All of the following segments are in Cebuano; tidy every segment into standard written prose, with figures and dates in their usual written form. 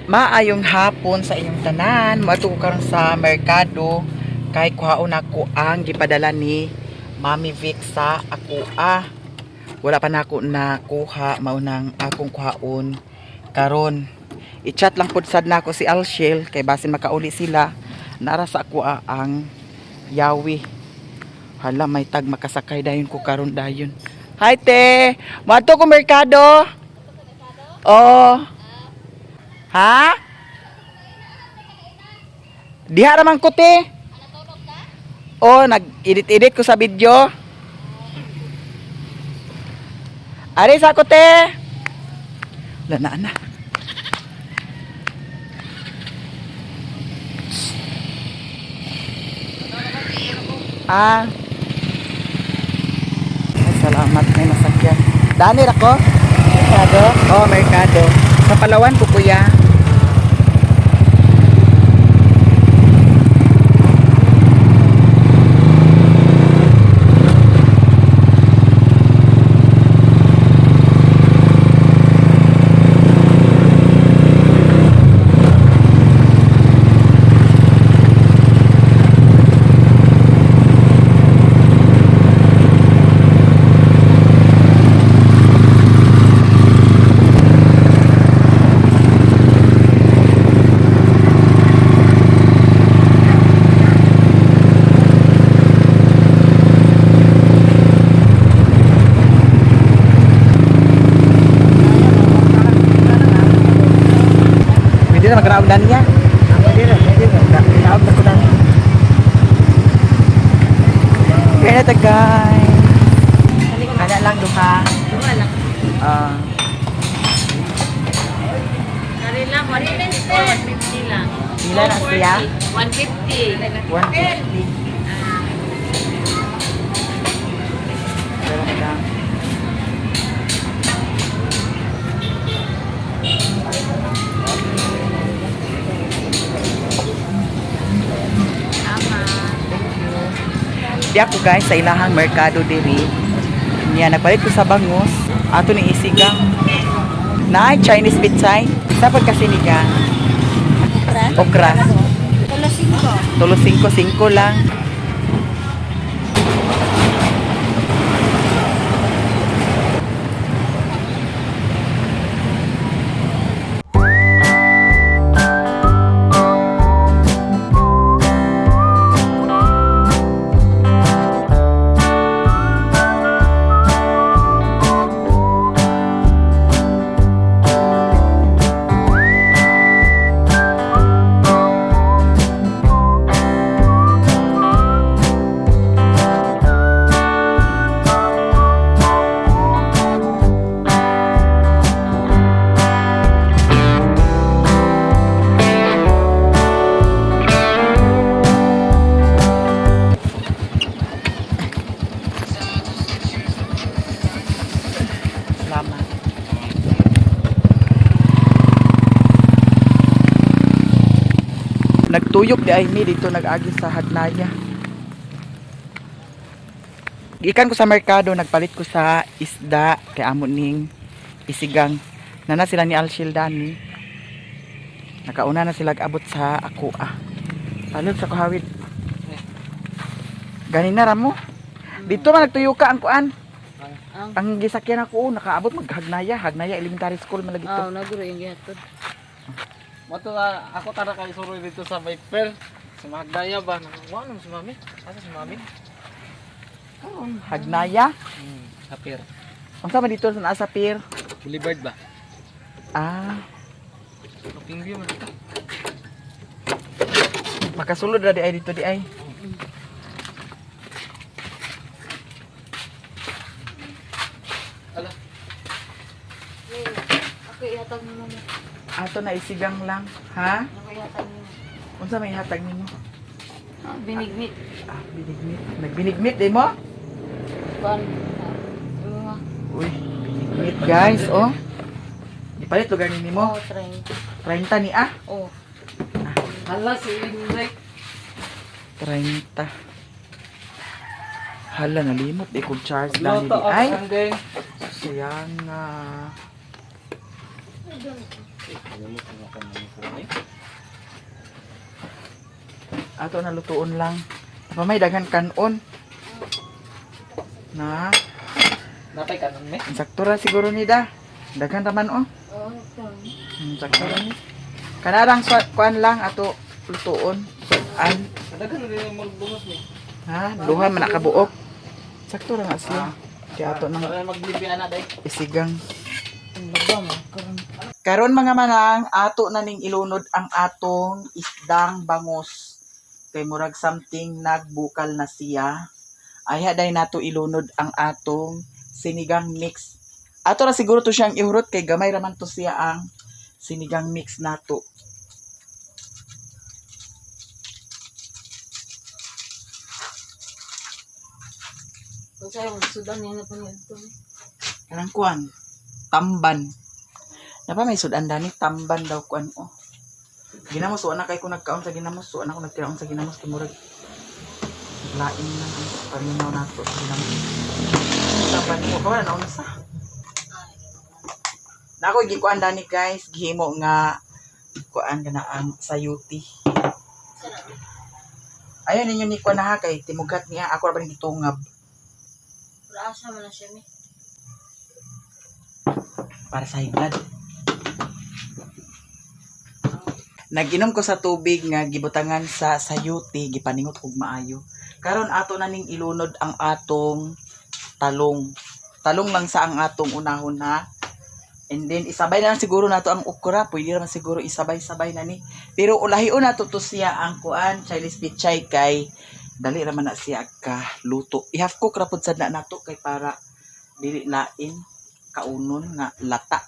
Maayong hapon sa inyong tanan. Moadto ko karon sa merkado kay kuhaon nako ang gipadala ni Mami Vic sa akoa. Wala pa nako nakuha, mao nang akong kuhaon karon. I-chat lang pud sad nako si Alshel kay basin makauli sila. Nara sa akoa ang yawi. Hala, may tag makasakay dayon ko karon dayon. Hi te, moadto ko merkado. Oh. Ha? Diha raman ko te. Oh, nag-edit-edit ko sa video. Ari sa ko te. Wala na na. Ah. Ay, salamat, may masakyan. Dani ra ko? Merkado? Oh, merkado. Sa Palawan ko, kuya. Pwede na magkaroon na niya. Pwede na, pwede na. Karoon na ko na. Kaya na ta, guys. Ana lang duha. Duha lang. Ah, Kari lang, 150 or 150 lang. Pila na siya? 150. 150. Pero madam. Tama. Di ako guys sa ilahang merkado diri. Niya nagpalit ko sa bangus. Ato ni isigang. Na Chinese pitsay. Isa pag kasi niya. Okra. Tulo 5. Tulo 5 5 lang. Salamat. Nagtuyok di ay mi dito nag-agi sa Hagnaya. Gikan ko sa merkado, nagpalit ko sa isda kay amo ning isigang. Nana sila ni Alshil Dani. Nakauna na sila abot sa ako ah. Palod sa kuhawid. Ganina ra mo. Dito man nagtuyo ka ang kuan. Ang Ang gisakyan ako, oh, nakaabot maghagnaya, Hagnaya Elementary School man lagi to. Ah, naguro yung gihatod. Mato na ako tara kay suroy dito sa may per. Sa Magdaya ba? Wa naman si mami. Asa si mami? Hagnaya. Sa pier. Unsa man dito sa naa sa pier? Boulevard ba? Ah, Kapingyo man dito. makasulod ra di ay dito di ay. Ala. Ako ihatag mo mo. Ato na isigang lang, ha? Ako ihatag mo. Unsa may hatag nimo? Ah, binignit. Ah, binigmit. Nagbinigmit di mo? Kuan. Ah, Uy, binigmit guys, oh. Gipalit lugar ni nimo. Oh, 30. 30 ni ah. Oh. Hala si Inrek. 30. Hala, nalimot di kong charge dani Luto di ay. ang kandeng. Sayang nga. Ato na lutuon lang. Napamay daghan kanon. Na, Napay kanon me. sakto ra siguro ni da. Daghan raman oh. Oo, ito. Sakto ra ni. Kanarang kuan lang ato lutuon. Sudan. Daghan na din mo bungos me. Ha, duha man nakabuok. Sakto ra nga siya. Kaya ato nang Para maglibi ana day. isigang. Ang laba mo. Karon. Karon mga manang, ato na ning ilunod ang atong isdang bangus. Kay murag something nagbukal na siya. Ayha day nato ilunod ang atong sinigang mix. Ato ra siguro to siyang ihurot kay gamay ra man to siya ang sinigang mix nato. Kung sa'yo, magsudan niya na pa niya ito. Kanang kuan, tamban. Napa may sudan dani tamban daw kuan oh. Ginamos wa na kay ko nagkaon sa ginamos, wa na ko nagkaon sa ginamos kay murag lain na ang paminaw nato sa ginamos. Tamban ko ka wala na unsa. Na ako gikuan dani guys, gihimo nga kuan kana ang sayuti. Ayun ninyo ni kuan na ha kay timugat niya ako ra ba ning gitungab Pero asa man na siya, mi. Para sa high blood. Naginom ko sa tubig nga gibutangan sa sayuti, gipaningot kog maayo. Karon ato na ning ilunod ang atong talong. Talong lang sa ang atong unahon ha. And then isabay na lang siguro nato ang okra, pwede naman siguro isabay-sabay na ni. Pero ulahion nato to siya ang kuan, Chinese pichay kay dali ra man na siya ka luto. I-half cook ra pud sad na nato kay para dili lain kaunon nga lata.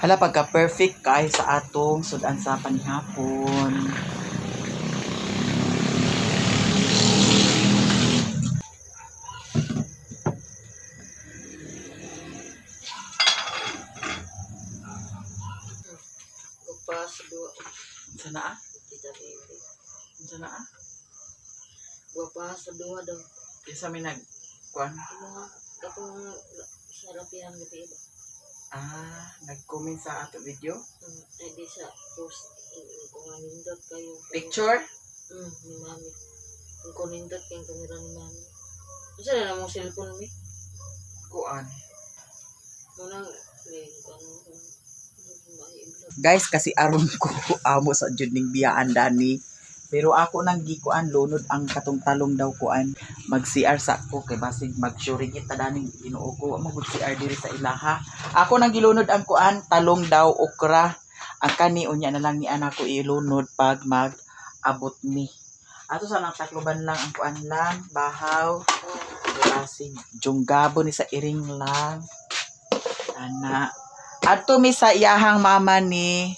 Hala pagka perfect kay sa atong sudan sa panihapon. Gupa sa duwa. Unsa na ah? Kita baby. Unsa na ah? Gupa sa duwa daw. Kinsa may nag kuan? Ang mga katong sa rapihan gabi ba? Ah, nag-comment sa ato video. Ay di sa post ko nga nindot kayo. Picture? Ni mami. Kung ko nindot kayong kamera ni mami. Unsa na namong cellphone mi? Kuan. Munang ni ano kung Guys, kasi aron ko amo sa jud ning biyaan dani. Pero ako nang gikuan lunod ang katong talong daw kuan. Mag CR sa ko kay basig magsurigit ta daning Ginoo ko. Wa magud CR diri sa ilaha. Ako nang gilunod ang kuan talong daw okra. Ang kani unya na lang ni anak ko ilunod pag mag abot mi. Ato sa nang takloban lang ang kuan lang bahaw. Basig junggabo ni sa iring lang. Ana. Adto mi sa iyahang mama ni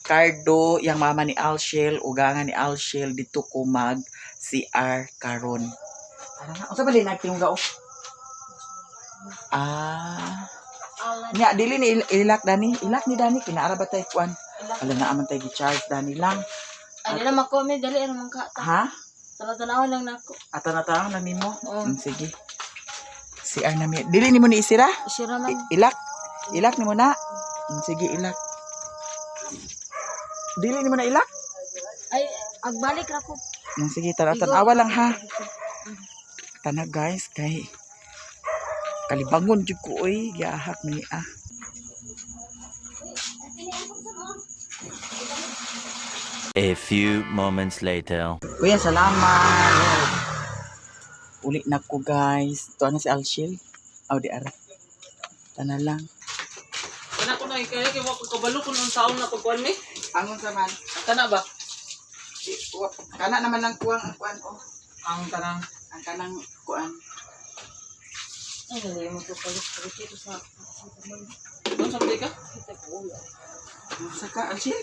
Cardo, yang mama ni Alshel, ugangan ni Alshel dito ko mag CR karon. Tara na, unsa ba din nagtingga oh? Ah. Alan. Nya dili ni ilak dani, ilak ni dani kinaara ba tay kuan? Ala na aman tay gi-charge dani lang. Ay, di na mako mi dali ra man ka. Ha? Tanaw-tanaw lang nako. Ato na taong na nimo. Oo. Sige. CR na mi. Dili nimo ni isira? Isira man. Ilak. Ilak nimo na. Sige, ilak. Dili nimo na ilak? Ay, agbalik ra ko. Sige, tara, tanawa lang ha. Tana guys, kay kalibangon jud ko oy, giahak ni ah. A few moments later. Kuya, salamat. Uli na ko guys. Tuwa na si Alshil. Aw di ara. Tana lang. Kana ko na kaya kay wa ko kabalo kun unsaon na pagkuan mi. Angon sa man. Ang kana ba? Di, kana naman lang kuwang ang kuan oh. Ang kanang Ang kanang kuan. Ay, dali mo to palit palit ito sa sa kamay. Unsa ba ka? Kita ko ulo. Unsa ka Alshil?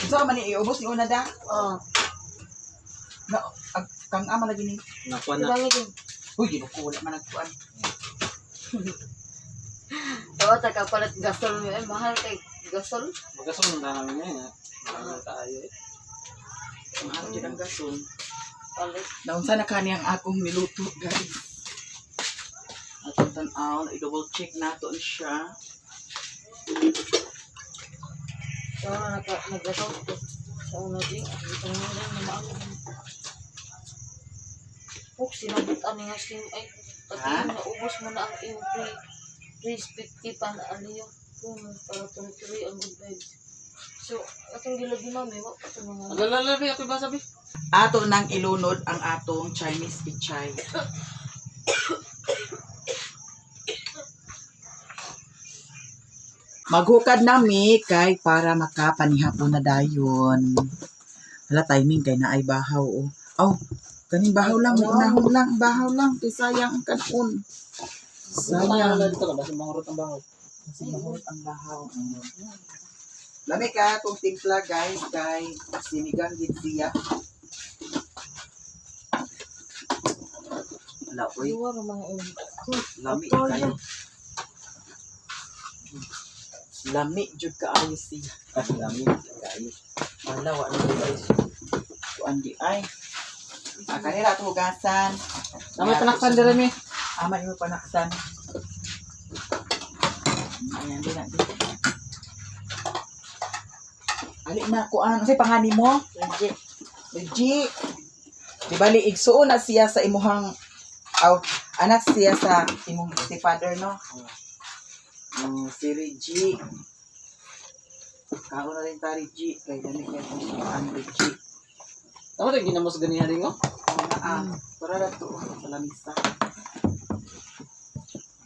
Unsa man ni iubos ni una da? Oh, Na ag, kang ama lagi ni. Nakuan di na. ba mi din? Uy, ginoo ko wala man nagkuan. Dawa ta ka palit gasol mi. Ay, mahal kay gasol. Magasun na namin ngayon. Ha. Mahal tayo eh. Mahal jud ang gasol. Palit. Naunsa na kani ang akong niluto, guys. Atong tan-aw, i-double check nato ni siya. Sa una naka nag-account ko. Sa una di, ito nga lang na maamo. Puk, sinabot ani nga sim ay pati Ha? naubos mo na ang iyong free free 50 pan aliyo. Kung para tuloy-tuloy ang good vibes. So, atong gilagi mami, wa pa ito mga Alalala, bi, ako ba sabi? Ato nang ilunod ang atong Chinese pichay. Maghukad nami kay para makapanihapon na dayon. Wala timing kay naay bahaw oh. Oh, kaning bahaw lang, unahon lang, bahaw lang kay sayang ang kanon. Sayang. Sayang. Dito ka ba? Sumangurot ang bangaw. Kasi mahurot ang bahaw. Lami ka kung timpla, guys, kay sinigang gid siya. Wala oy, Iwa ra mga iyong. lami kayo. Lami jud kaayo siya. Ah, lami. Kayo. Wala wa na guys. Kuan di ay. Ah, kanila ato hugasan. Namay panaksan dere mi. Ama imo panaksan. Ayan, di na, di. Ali na kuan. Unsay pangani mo? Legit. Reggie. Di bali igsuon na siya sa imuhang aw anak siya sa imong si father, no? Oh, si Reggie. Kaon na rin ta, Reggie, kay dami kay kung suan, Reggie. Tama rin ginamos ganiha rin oh. Oh, na ah. Para na to oh, sa lamisa.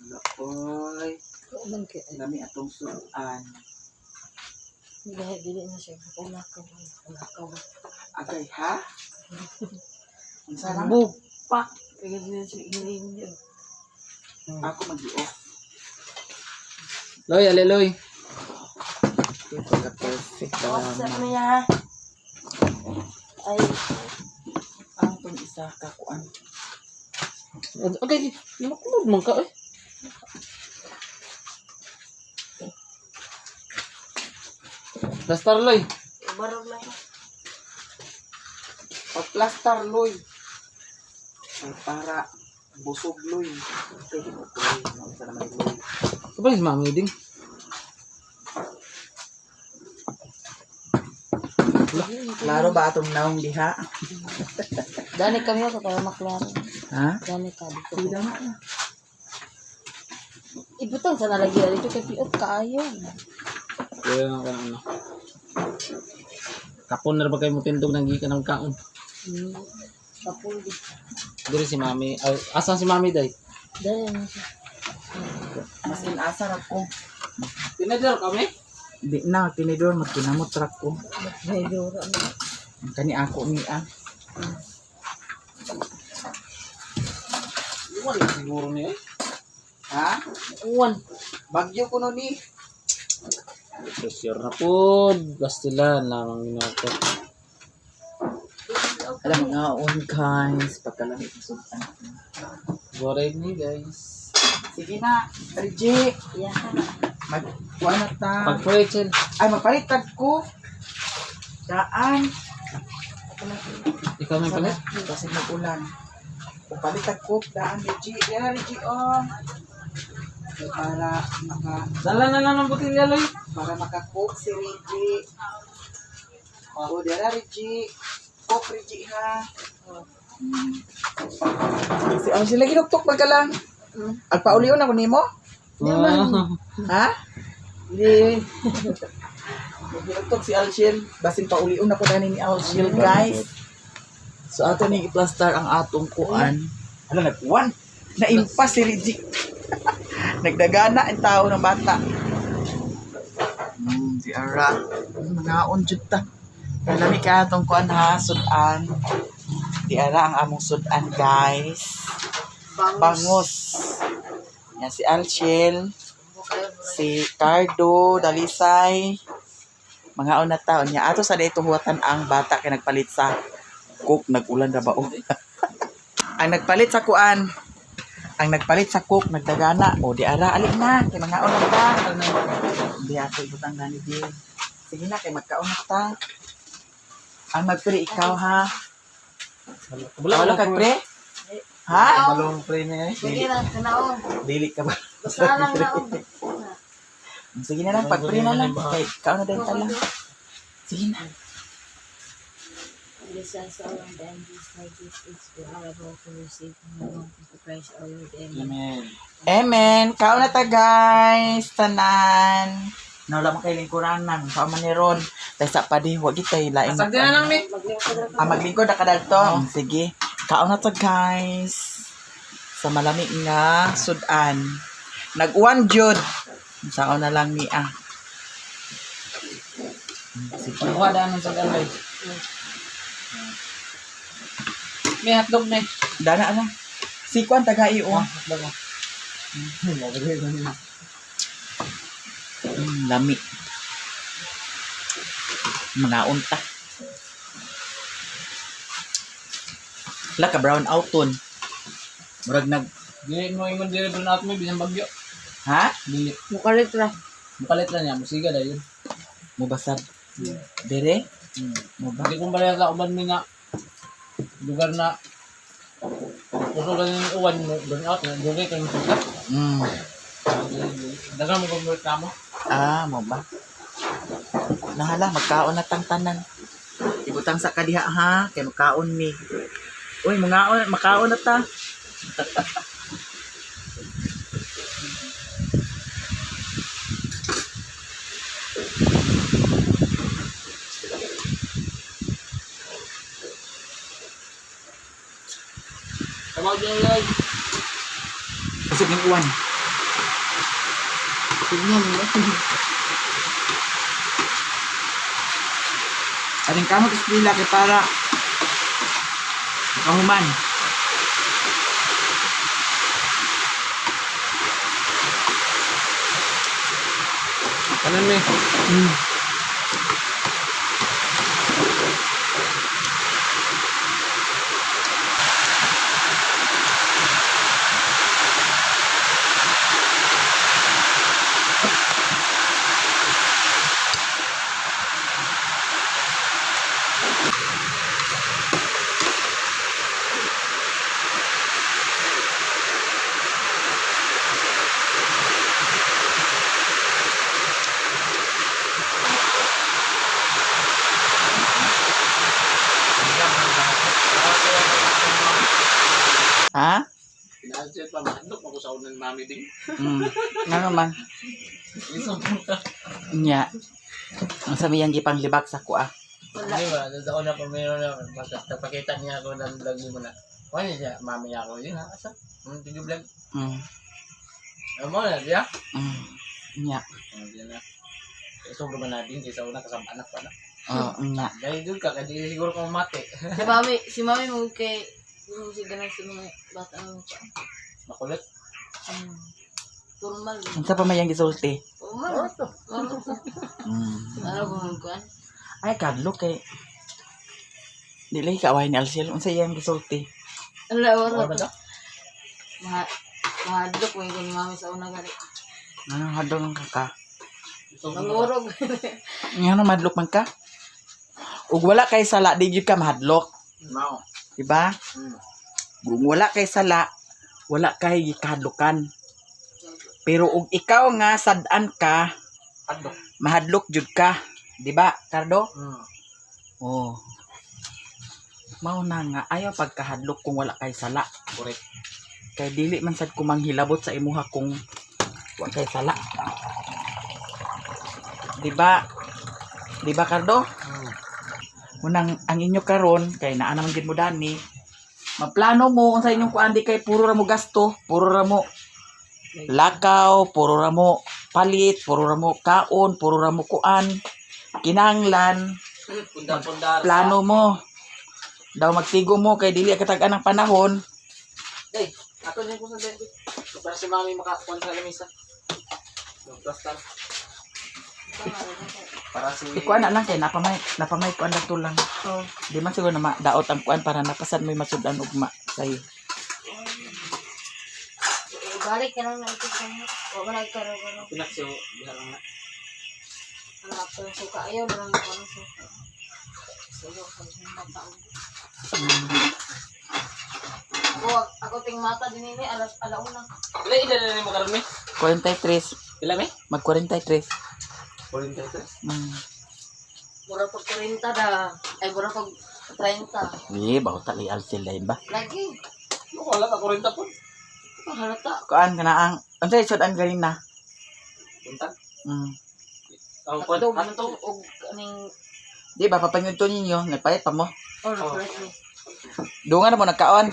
Ala, oy. Man kay Lami atong suan. dahil dili na siya una ka una ka. Agay ha? Unsa lang? Bu pak kaya dili siya hiling niya. Ako mag-i-off. Loy, ali loy. Ito perfect. WhatsApp na ya. Ay, Ang tong isa ka kuan. Okay, nakulod man ka eh. Dastar loy. barog lang. Pagplastar loy. Ay, para busog loy. Kay ko loy, sa naman loy. Kabalik si mami ding. Klaro ba atong naong diha? Dani kami ako para maklaro. Ha? Dani ka dito. Pida na. Ibutang sa nalagi dito kay piot kaayo. Kaya nga ka ano. Kapon na ba kayo mo tindog ng gikan ng kaon? Kapul di. Diri si mami. Ay, asan si mami day? Dani na siya. Mas inasa ra ko. Tinador kami? Di na tinidor magkinamot ra ko. May dura na. Kani ako ni ah. Iwan na siguro niya eh. Ha? Uwan. Bagyo kuno ni. Pressure na po. Bastilan lamang minuto. Alam mo nga on guys, pagkalamit ng sudan. Bored ni guys. Sige na, Reggie. Yeah. Mag kuan na ta. Pag-pray, chill. Ay magpalit tag ko. Daan. Ikaw may palit? Kasi mag-ulan. Palit tag ko, daan Reggie. Yan Reggie oh. Para maka Dala na lang ng botilya, Loy. para maka-cook si Reggie. Oh, dara Reggie. Cook Reggie ha. Si oh, sila ginuktok ba ka lang? Alpaulion ako nimo? Ah. Ha? Di. Ginuktok si Alshil. Basin paulion ako gani ni Alshil, guys. So ato ni i-plaster ang atong kuan. Ano nagkuan? Naimpas si Reggie. Nagdagana ang tao ng bata. Di ara. Mga jud ta. Kalami ka atong kuan ha, sudan. Di ara ang among sudan, guys. Bangus. Yan si Alshil, si Cardo, Dalisay. Mga una taon niya. Ato sa dito huwatan ang bata kay nagpalit sa cook. Nag-ulan na ba o? Ang nagpalit sa kuan. Ang nagpalit sa cook, nagdagana. O di ara, alik na. Kay mga una ta. Hindi ako ibutang gani di. Sige na, kay magkaon na ta. Ang magpili ikaw ha. Wala kag pre? Ha? Balong pre na eh. Sige na, tanaw. Dili ka ba? Basta lang na. Sige na lang, pag-pre na lang. Kay kaon na din tala. Sige na. This is all and end this like this is we are about to receive from the Lord of Christ our Lord. Amen. Amen. Amen. Kaon na ta guys. Tanan. Nawala man kay lingkuranan. Kaon man ni Ron. Taysa pa di, wag gitay lain. Sagdi na lang ni. Ah, maglingkod na kadalto. Sige. Kaon na ta guys. Sa malamig nga sudan. Nag-uwan jud. Sao na lang ni ah. Sige. Kuha daan ng sagan bay. May hotdog may. Dana lang. Si Kwan taga iyo. Hotdog. Oh. Lami. Mangaon ta. Wala ka brown out ton. Murag nag Dili mo ingon dili burn out mo bisan bagyo. Ha? Dili. Mukalit ra. Mukalit lang niya musiga dayon. Mubasad. Dere? Mo ba? Hindi kong balaya sa uban mi na lugar na Puso ganin yung uwan mo, burn out na, dugay kayo musiga. Daga mo kung mo. Ah, mo ba? Nahala, magkaon na tang tanan. Ibutang sa kadiha ha, kay magkaon ni. Uy, mangaon, makaon na ta. Tawag yung live. Usog ng uwan. Tignan mo. Aring kamot eskwela kay para makahuman. Kanan mi. Ha? Pinalchet pa, mahadlok mo ko sa unan mami din. Nga naman. Isang ka. Nya. Ang sabi yang gipanglibak sa kuha. Hindi ba, totoo na kung meron na, basta napakita niya ako ng vlog mo na. Wala siya, mami ako yun ha, asa? Tigil vlog. Ano mo na, siya? Nya. Ano siya na. Eh, sobra ba natin, kaysa una kasama anak pa na. Oh, nya. Dahil doon ka, kasi siguro kung mate. Si mami mo kay mo si ganang sa mga bata mo pa. Makulit. Formal. Unsa pa may yang gisulti? Formal. Formal. Ano ko man kuan? Ay kadlo kay dili ka away ni Alciel unsa iyang gisulti? Ala Wala wala. ba to? Ma mahadlok mo yung mami sa una gani. Ano hadlok ka ka? Mangurog. Ngano madlok man ka? Ug wala kay sala di gyud ka mahadlok, Mao. di ba? Kung wala kay sala, wala kay gikahadlokan. Pero ug ikaw nga sad-an ka, Hadlok. mahadlok jud ka, di ba, Cardo? Oh. Mao na nga ayaw pagkahadlok kung wala kay sala. Correct. Kay dili man sad ko manghilabot sa imuha kung wa kay sala. Di ba? Di ba, Cardo? Unang ang inyo karon kay naa naman gid mo dani. Maplano mo unsa inyong kuan di kay puro ra mo gasto, puro ra mo lakaw, puro ra mo palit, puro ra mo kaon, puro ra mo kuan. Kinahanglan Pundar-pundar. plano mo. Daw magtigo mo kay dili ka tag-an ang panahon. Day, ako niya ko sa day. Para si mami makakuan sa lamisa. Plastar. Para si Ikuan na lang kay napamay kuan na lang. Oh. Di man siguro na madaot ang kuan para napasan mo'y masud-an ugma sayo. Balik ka lang na ito sa mo. Wa man nagkaroon-karoon. Pinaksyo, diha lang na. Ang ako yung suka. Ayaw na lang ako ng suka. Sayo sa mata. Ako ako ting mata din ini alas alauna. Ila ila na nimo karon mi? 43. Ila mi? Mag 43. 43. Mura pag 40 da. Ay mura pag 30. Di, bawta li alsil lain ba? Lagi. Mo wala ka 40 po. Pahalata. Kuan kana ang unsay sud-an galing na? Buntag. Ang kuan Hotdog ano to? og aning Di ba papanyudto ninyo, nagpalit pa mo. oh, nagpalit ni. Dungan na mo nagkaon.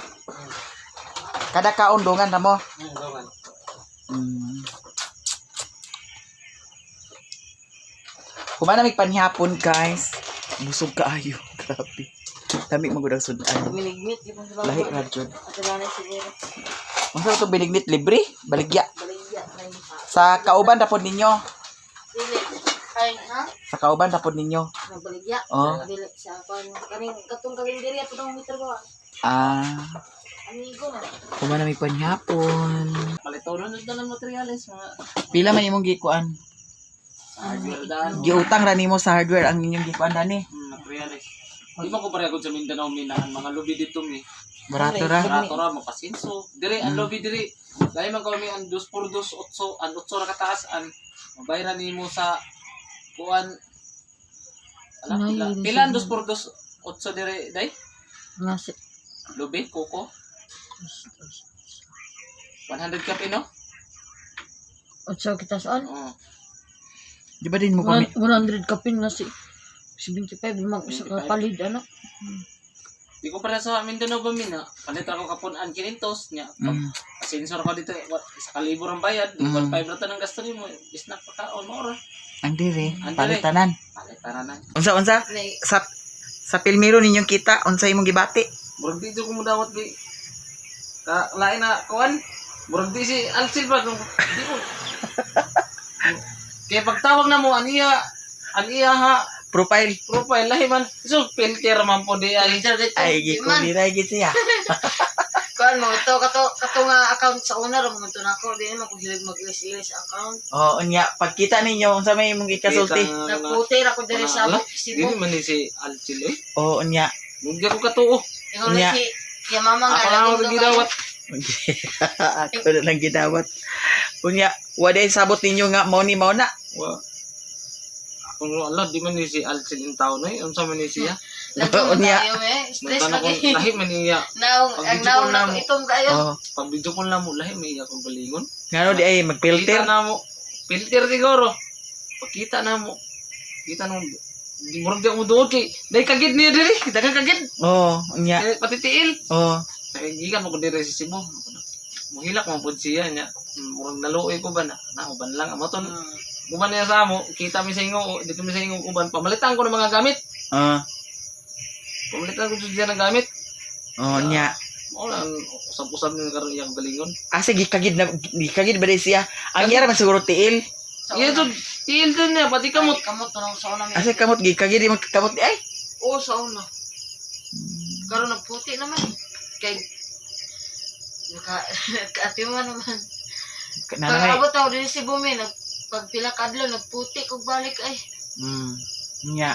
Kada kaon dungan na mo. Dungan. Kumana mig panihapon, guys. Busog kaayo. Grabe. Lami man gud ang sudan. Minigmit di pa sa Lahi ra jud. Ato na siguro. Unsa itong binignit libre? Baligya. Baligya na Sa kauban rapod ninyo. Dili. Ay, ha? Sa kauban rapod ninyo. Nagbaligya. Oh. Dili sa kan kaning katong kalenderi ato nang meter ba? Ah, Amigo na. kumana mig panihapon. Palitonon na ng materyales mga Pila man imong gikuan? hardware daan. Giutang ra nimo sa hardware ang inyong gikuan dani. Materyales. Di ba ko pareho sa Mindanao mi na ang mga lubi dito mi. Barato ra. Barato ra mapasinso. Dire ang lubi dire. Dahil man kami ang 2 por 2 8 ang 8 ra kataas ang mabayran nimo sa kuan. Ala, pila, pila ang 2 por 2 8 dire day? Nasa Lubi kuko 100 ka pino? Otso kita saan? Oo. Di ba din mo pami 100 kapin na si 75 mang isa ka 75. palid ano. Di ko para sa Mindanao ba mina? Palit ako kapon an 500 nya. Sensor ko dito sa kalibo ang bayad, 1.5 ra ta ng gasto nimo. Snack pa kaon mo ra. Ang dire, Ang dire. palitanan. Palit tara na. Unsa unsa? Sa pilmiro ninyong kita, unsa imong gibati? Murag di ko mo dawat gi. Ka lain na kuan. Murag di si Alcil ba nung di ko. Kaya pagtawag na mo aniya ha Profile. profile lahi man. So filter man po di ay. Ay, gikuli ra gid siya. Kuan mo ito kato kato nga account sa una ra mo to nako di naman ko hilig mag-ilis-ilis account. Oh, unya pagkita ninyo unsa may imong gikasulti? Nagputi ra ko diri sa Ala, Cebu. Dili man ni si Alcil eh. Oh, unya. Mugya ko katuo. Ingon Nya. si ya mama nga Ako lang ang laging gidawat. Ako na lang gidawat. Unya, wala sabot ninyo nga mao ni mao na. Wa. Ako ala di man ni si Alcil in town eh. Unsa man ni siya? Lagong Unya. tayo eh. Stress Nagtana ko lagi. lahi man niya. Naong, Pag ang video naong call na na mo. itom kayo. Oh, Pag video call na mo lahi may akong galingon. ngano di ay magfilter. Kita na mo. Filter siguro. Pagkita na mo. Kita na mo. Di murag di ako doon kay. Dahil kagid niya diri. Daghang kagid. Oh, unya. Eh, patitiil. Oh, Nakigikan mo ko diri sa Cebu. Muhilak mo pud siya niya. Murag naluoy ko ba na. Na uban lang amo ton. Uban niya sa amo, kita mi sa ingo, dito mi sa ingo uban. Pamalitan ko ng mga gamit. ah, Pamalitan ko jud siya ng gamit. oh, unya. Mao lang usab-usab ni karon iyang galingon. Asa gikagid na gikagid ba di siya? Ang iya ra man siguro tiil. Iya jud, tiil jud niya pati kamot. Kamot. Kamot to sa una. Asa kamot gikagid imong kamot di ay. Oo, sa una. Karon nagputi naman. Eh. Kay naka kaatiman naman. Nanay. Pag abot ako diri sa Cebu mi, nag pag pila ka adlaw nagputi kog balik ay. Unya.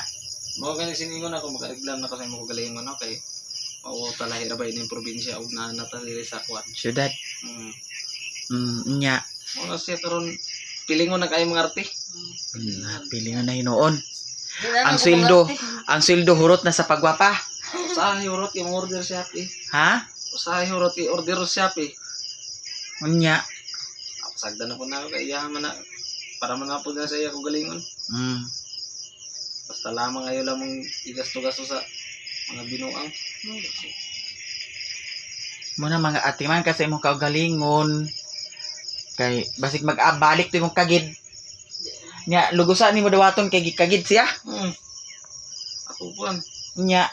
Mao kani siningon ako makareglam na ko sa imong galingon no kay mao talahi ra ba ining probinsya ug naa na ta diri sa kuan. Syudad. Unya. Mao na siya karon pilingon na kayo mga arte. Pilingan na hinuon. Di na Ang ako sweldo, mangarte. ang sweldo hurot na sa pagwapa. Usahay hurot yung order sa Shopee. Ha? Usahay hurot yung order sa Shopee. Unya. Sagdan na po na ako kay iya man na para man na po na sa iya kong galingon. Basta lamang ayo lamang igasto-gasto sa mga binuang. Muna mga atiman kasi imong kaugalingon. Kay basig mag-abalik to imong kagid. Nya lugusan nimo dawaton kay gikagid siya. Ako po. Nya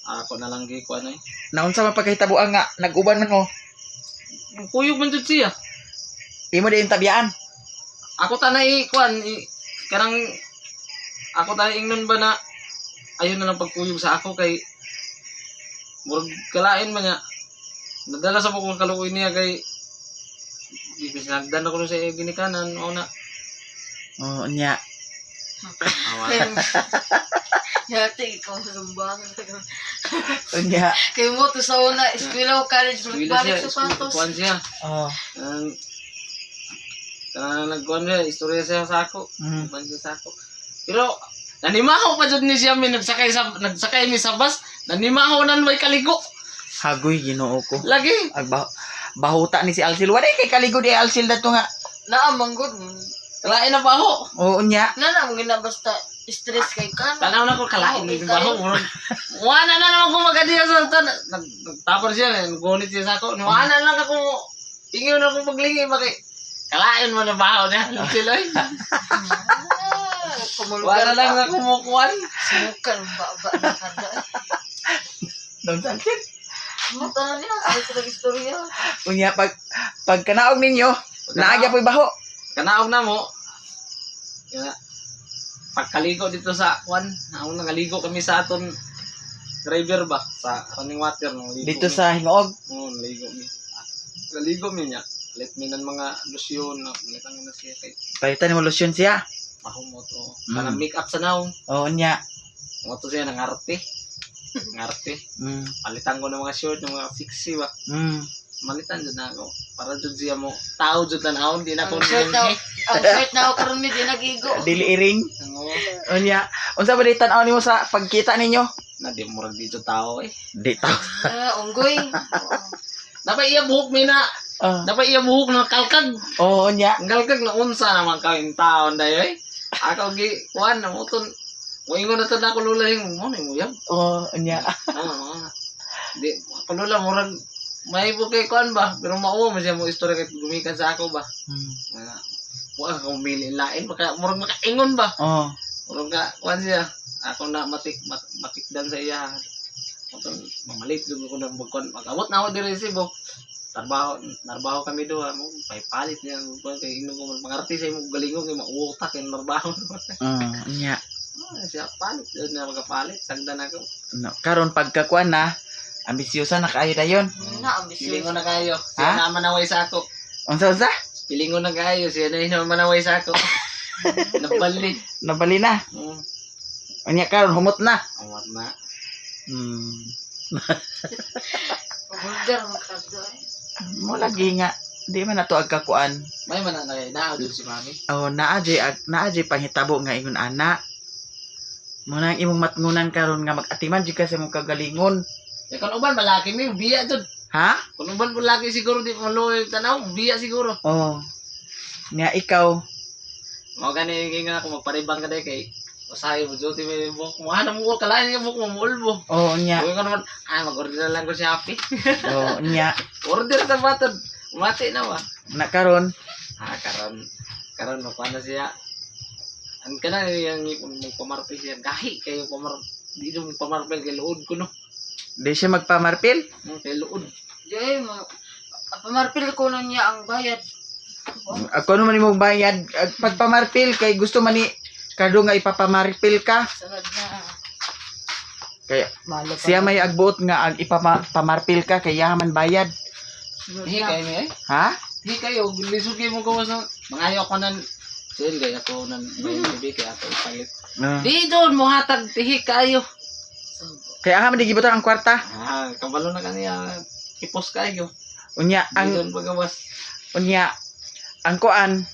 Ako na lang gikuan ay. naunsa man pagkahitabuan nga nag-uban man mo. Kuyog man jud siya. Imo di yung tabyaan. Ako tanay kuan i, kanang ako tanay ingnon ba na ayun na lang pagkuyog sa ako kay murag kalain man niya. Nadala sa kong kaluoy niya kay di sinagdan ako sa iya ginikanan mao na. Oh, nya. Awa. Yate, ikaw sa sumba. Unya. Kay mo to sa una, eskwela o college, Eskwela balik siya, sapatos. kuwan siya. Oh. Ang kanang nagkuan siya, istorya siya sa ako. Kuwan siya sa ako. Pero nanimaho pa jud ni siya mi nagsakay mi sa bus, nanimaho nan may kaligo. Hagoy Ginoo ko. Lagi. Ag bahuta ni si Alcil. Wala kay kaligo di Alcil dato nga. Naa manggod. Kalain na baho. Oo nya. Na na mo gina basta stress kay ka. Tanaw na ko kalain Okay, ni baho. Murag wala na naman ko magadiya sa tan. Nagtapon siya, naggunit siya sa ako. Wala lang ako ingon na akong paglingi ba kay kalain mo na baho na sila. Ah, Wala lang ako mukuan. Sumukan ba ba na kada. Don sa Alcil. Mata na niya sa istorya. Unya pag pagkanaog ninyo, naagya po'y baho. Kanaog na mo. Ya. Pagkaligo dito sa kwan, naong nangaligo kami sa aton river ba sa running water nang ligo. Dito mi. sa Hingoog. Oo, naligo mi. Ah, naligo mi niya. Let mi ng mga lotion na palitan na siya kay Palitan mo lotion siya. mahumot o. Kanang make up sa naong. Oo nya. Mo to siya nangarte. Ngarte. Palitan ko ng mga short, ng mga sexy ba. Malitan jud na ako. Para jud siya mo tao jud tanawon di na ko Ang shirt na, ang shirt na ako karon mi di nagigo. Dili iring. Oo. Unya. Unsa ba di tan-aw nimo sa pagkita ninyo? Na di murag di jud tao eh. Di tao. Ah, unggoy. Dapat iya buhok mi na. Ah. Dapat iya buhok na kalkag. Oo nya. Ang kalkag na unsa naman ka in taon dayo eh. Ako gi kuan na mo ton. Moingon na to na ako lula yung mo na mo yab. Oo nya. Oo. Di ako lula murag may kay kuan ba pero mauwa man siya mo istorya kay gumikan sa ako ba. Nga, wa ako mili lain baka murag makaingon ba. Oo. Murag ka kuan siya. Ako na matikdan sa iya. Motong mamalit jud ko ng kuan mag-abot na ako diri sa Cebu. Trabaho kami duha mo palit niya kuan kay ingnon ko mangarti sa imong galingon kay mauutak kay trabaho. Nya. Ah, siya palit jud na magapalit sagdan ako. No. Karon pagkakuan na, ambisyosa na kaayo dayon. Na ambisyoso. Pilingon na kayo. Siya Ha? na manaway sa ako. Unsa unsa? Pilingon na kayo. Siya na manaway sa ako. Nabali. Nabali na. Unya karon humot na. Awat na. Vulgar man kada. Eh. Mo lagi nga di man nato agkakuan. May man na kay naa jud si mami. Oh, naa jay naa jay panghitabo nga ingon ana. Mo na ang imong matngunan karon nga mag-atiman jud ka sa imong kagalingon. Ya kun uban malaki mi biya jud. Ha? Kun uban malaki siguro di maluoy tanaw, biya siguro. Oh. Nga ikaw, Mao gani nga ako magparibang ka day kay usahay mo duty may buhok mo. Ano mo kalain nga buhok mo muulbo. Oh nya. Uy ko naman, ah mag-order na lang ko sa Shopee. Oh nya. Order ta batod. Mati na ba? Na karon Ah karon karon mo na siya. An kana yang mo pamarpil siya gahi kayo pamar di mo pamarpil kay luod ko no. Di siya magpamarpil. Kay luod. Jay, mo pamarpil ko na niya ang bayad. Ako naman imong bayad pagpamarpil kay gusto man ni kado nga ipapamarpil ka. Sunod na. Kaya Malo siya may agbuot nga ag ipamarpil ka kay yaman bayad. Sunod Hi na. kayo ni eh. Ha? Di kayo, lisod kayo mo gawas ng mangayo ako nan Chill kay ako nan may gabi kay ako ipalit. Di doon mo hatag tihi kayo. Kaya aha man di gibutan ang kwarta. Ah, kabalo na kaniya ipos kayo. Unya Ang ang doon pagawas. unya ang kuan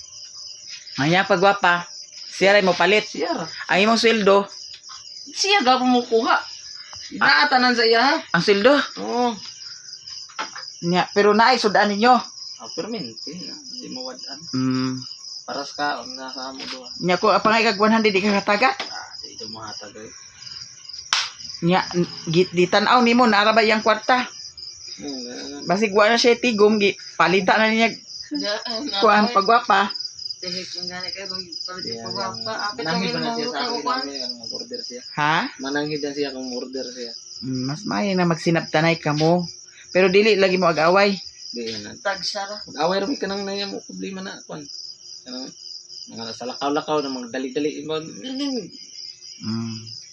Maya pagwapa, siya ray mo palit. Siya ra. Ang imong sweldo, Siya gapon mo kuha. Inaatanan sa iya ha. ang sweldo Oo. nya pero naay sudan ninyo. Ah, permente na. Di mo wadan. Paras ka, ang nasa mo doon. Nya ko pangay kag 100 di ka kataga. Ah, di ito mo hatag eh. Nya git di tan-aw nimo naara ba iyang kwarta. Oo, Basig wa na siya tigom gi palita na niya kuan pagwapa. Tihik ang gani kayo magpalit Siya, ko pa. Apit ang Mananghid imong na siya sa utang akin. ko kuan. Mag-order siya. Ha? Mananghid na siya kung order siya. Mas maayo na magsinabtanay kamo. Pero dili lagi mo ag-away. Di yan na. Tag sara. Mag-away ra ka nang naya mo problema na kuan. Kanang mga sa lakaw-lakaw na magdali-dali mo.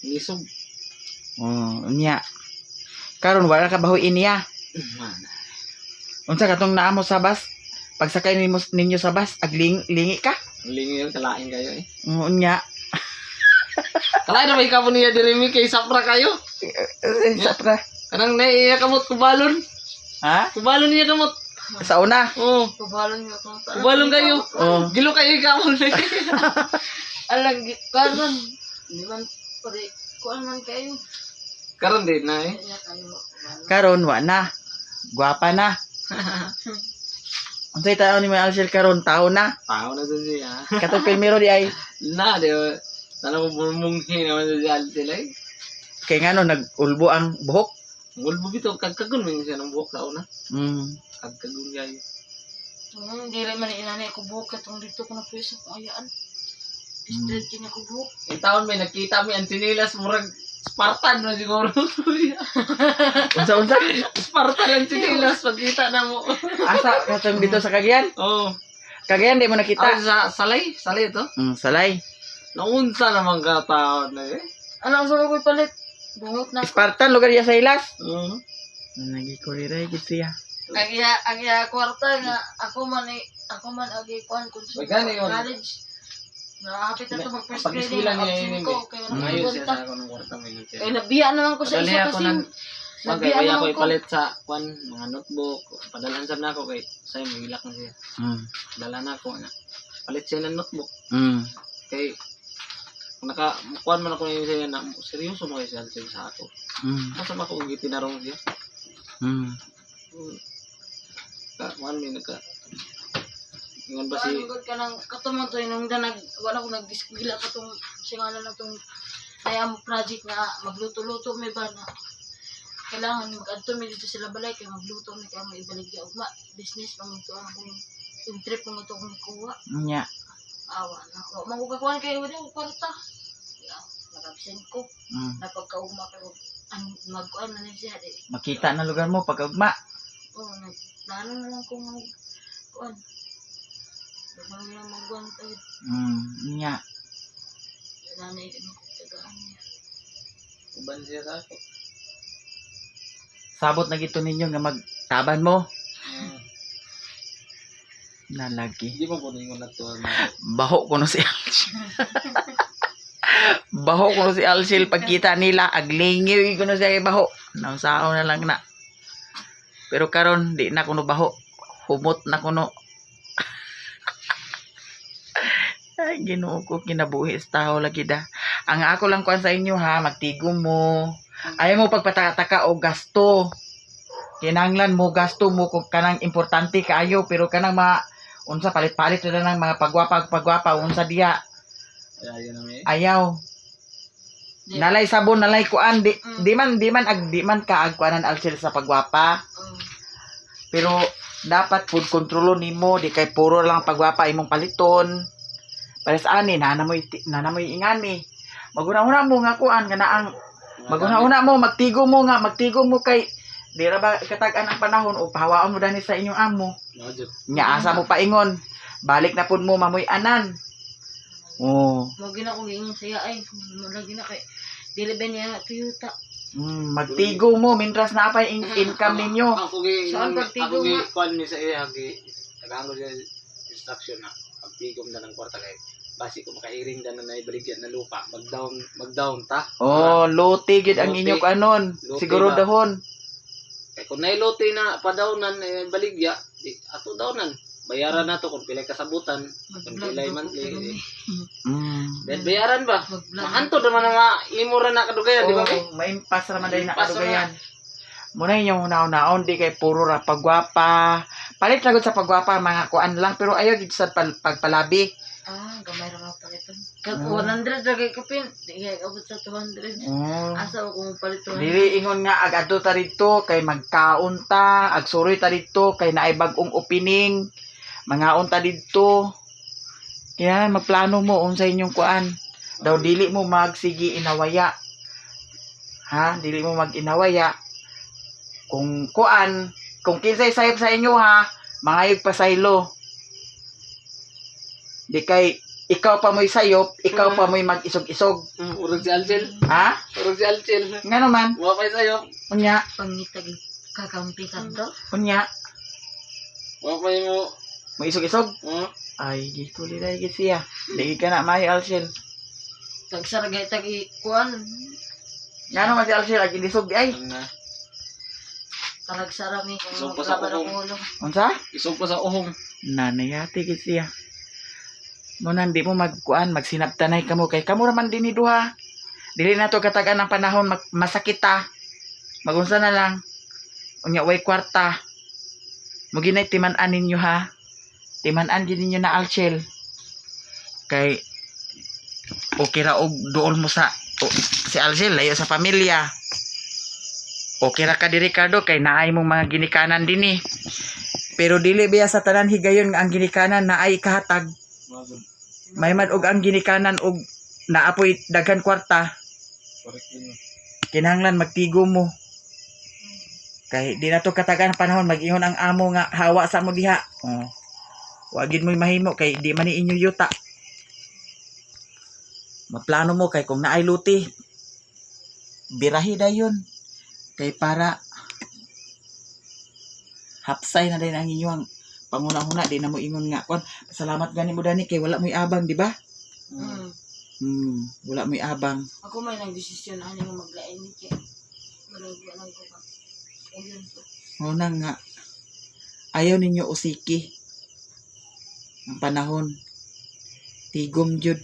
Nisog. Oh, nya. Karon wala ka bahuin niya. Man. Unsa katong naa mo sa bus? Pagsakay nimo ninyo sa bus, agling lingi ka. Ang lingi yun, kalain kayo eh. Oo nya. Kalay na may kamo niya diri mi kay sapra kayo. Eh, Sapra. Kanang naiya kamot kubalon. Ha? Kubalon niya kamot. Sa una. Oh, Kubalon nga ako. kubalon kayo. Oh. Gilo kayo kamon. Alang, karon. Di man, pare, kuan man kayo. Karon din na eh. Kanya kayo kubalon. Karon wa na. Gwapa na. Unsay tao ni May Alcel karon tao na. Tao na sa siya. Katong pilmiro di ay Na, di ba? Sana ko munghi naman sa siya sila eh. kay ngano nag-ulbo ang buhok. Mulbo bitaw, kagkagon man siya ng buhok sa una. Kagkagon kayo. Dili man inani ako buhok katong dito ko na pwesto kung ayaan. Straight kini ako buhok. Yung taon may nakita mi ang sinilas, murag Spartan na siguro. Unsa unsa? Spartan ang sinilas, pagkita na mo. Asa katong dito sa Cagayan? Oh. Cagayan di mo Ah, nakita. sa salay, salay ito. Salay. Naunsa naman ka taon na eh. Ano ang sabi ko ipalit? Bungot na ako. Spartan lugar diya sa Ilas. Oo. Nagi ko rin gid siya. Ang iya kwarta nga ako man eh, ako man agi kuan kun sa May gani yun. college. Nakahapit na to mag first grade Pag-eskwela niya absent yun ko eh. kay Ngayon wala siya ko sa ako ng kwarta may siya. Kay nabiya na lang ko sa Padali isa ako kasi Bagay, nabiya kaya na ako lang ko. ipalit sa kwan, mga notebook. Padalhan sab na ako kay say mahilak na siya. Dala na ako na. Palit siya ng notebook. Kay kung naka kuan man ako ngayon siya na seryoso mo kay siya sa ako. Masa ba ako gitinarong siya? Ka kuan may nagka Ingon ba si Kuan gud ka nang kato man to nung danag wala ko nag-eskwela katong singalan na tong ay ang project na magluto-luto may ba na kailangan mag-adto mi dito sila balay kay magluto mi kay mo ibaligya ugma business pa man to ang akong yung trip mo to akong kuha. Nya. Awa na wa man ko kakuan kay wala ko kwarta. Ya, nag-absent ko napagkaugma pero an magkuan na ni siya di. Makita na lugar mo pag ugma. Oh, nagplano na lang ko mag kuan. Wala na lang magkuan tayo. Nya. Nanay din ako tagaan niya. Uban siya sa ako? Sabot na gito ninyo nga magtaban mo. Nalagi. Hindi mo po ingon na to. Baho kuno si Alcel. Baho kuno si Alcel pagkita nila aglingiw kuno siya kay baho. Nausao na lang na. Pero karon di na kuno baho. Humot na kuno. Ay, Ginoo ko, kinabuhi sa tao lagi da. Ang ako lang kuan sa inyo ha, magtigom mo. Ayaw mo pagpatakataka o gasto. Kinanglan mo gasto mo kung kanang importante kaayo pero kanang mga unsa palit-palit na lang mga pagwapa pagwapa unsa diya Ay, ayun na may. ayaw. Di- Nalay sabon, nalay kuan, di man ag di man ka agkuanan alsel sa pagwapa, pero dapat food kontrolo nimo di kay puro lang pagwapa imong paliton. Para sa ani nana moy ingani. Maguna-una mo nga kuan nga naang maguna-una mo magtigo mo nga magtigo mo kay di ra ba katag-an ang panahon o pahawaon mo dani sa inyong amo. No, joke. Nya asa mo paingon. Balik na pud mo mamoy anan. Oh. Mo gina ko giingon siya ay mo lagi na kay dili ba niya Toyota. Magtigo mo mintras na pa income ninyo. Ako gi Saan pagtigom ako gi nga? kuan mi sa iya gi tagaan ko siya instruction na pagtigom na ng kwarta kay basi ko makairing na na ibaligyan na lupa mag-down mag-down ta. Oh, lote gid ang Lote. inyo kanon. Lote Siguro ba? dahon. Kay kung nailote na padawnan eh, baligya di ato dawnan bayaran na to kung pilay kasabutan kung Mag-vlog pilay daw ko monthly pero eh. may Mm. Then bayaran ba mag-vlog. mahantod naman na maimo ra na kadugayan, di ba be? Oh, maimpas ra man dahil na Maimpas ra. kadugayan. Muna inyong una-unaon di kay puro ra pagwapa. Palit ra gud sa pagwapa mga kuan lang pero ayaw gid sa pagpalabi. Ah, gamay ra ka paliton. Kag 100 ra kay kapin, di kay abot sa 200. Oh. Asa ako mo palit 200. Dili ingon nga ag adto ta didto kay magkaon ta, ag suroy ta didto kay naay bag-ong opening. Mangaon ta didto. Kaya magplano mo unsa inyong kuan. Daw dili mo magsigi inawaya. Ha? Dili mo mag-inawaya. Kung kuan, kung kinsay sayop sa inyo ha, mangayog pa saylo. Di kay ikaw pa mo'y sayop, ikaw pa mo'y mag-isog-isog. Urog si Alcel, Ha? urog si Alcel. Nga naman, Wa pa sayo. unya, Pangitag kakampi kadto. unya, Wa pa mo. may isog-isog. Oh. Ay, gituloy na gid siya. Di ka na may Alcel. Tagsara gay tag i kuan. Ngano man si Alshel ag ilisog di ay. Ang na. Talagsara mi kung So, pa sa maglaba na uhong. kong ulo. Unsa? Isog pa sa uhong. Nanayati gid siya. Mo nang di mo magkuan, magsinabtanay kamo kay kamo ra man dinhi duha. Dili na to katagan ang panahon masakit ta. Magunsa na lang. Unya way kwarta. Mo ginay timan-an ninyo ha. Timan-an gid ninyo na Alchel. Kay okay ra og duol mo sa o, si Alchel layo sa pamilya. Okay ra ka di Ricardo kay naay mong mga ginikanan dinhi. Pero dili biya sa tanan higayon nga ang ginikanan na ay kahatag. May man og ang ginikanan og naapoy daghan kwarta, Correct yun. kinahanglan magtigo mo. Kay di na to katagan ang panahon mag-ingon ang amo nga hawa sa mo diha. Oh. Wa gid mo'y mahimo kay di man ni inyo yuta. Maplano mo kay kung naay luti birahi dayon kay para hapsay na din ang inyong panguna-huna di na mo ingon nga kon salamat gani mo dani kay wala mo'y abang di ba? Mm. Wala mo'y abang. Ako may nagdesisyon ani nga maglain ni kay. Murag wala ko ka. Ayun po. Una nga, ayaw ninyo usiki ang panahon. Tigom jud.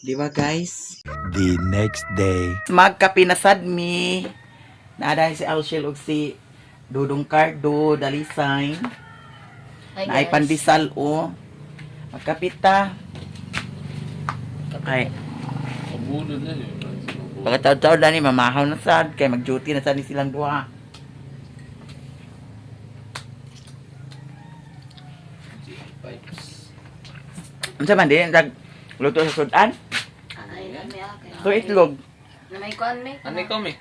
Di ba guys? The next day. Magkapinasad mi. Naada si Alshel og si Dudong Cardo, Dalisay. Hi Naay guys. pandesal o. Magkapita. Kay Pabulod na yun. pagkataw-taw dani mamahaw na sad kay mag-duty na sad ni silang duha. Pipes. Unsa man din nag luto sa sudan? Ay, may akay. To itlog. Na may kuan may. Ano ikaw mi?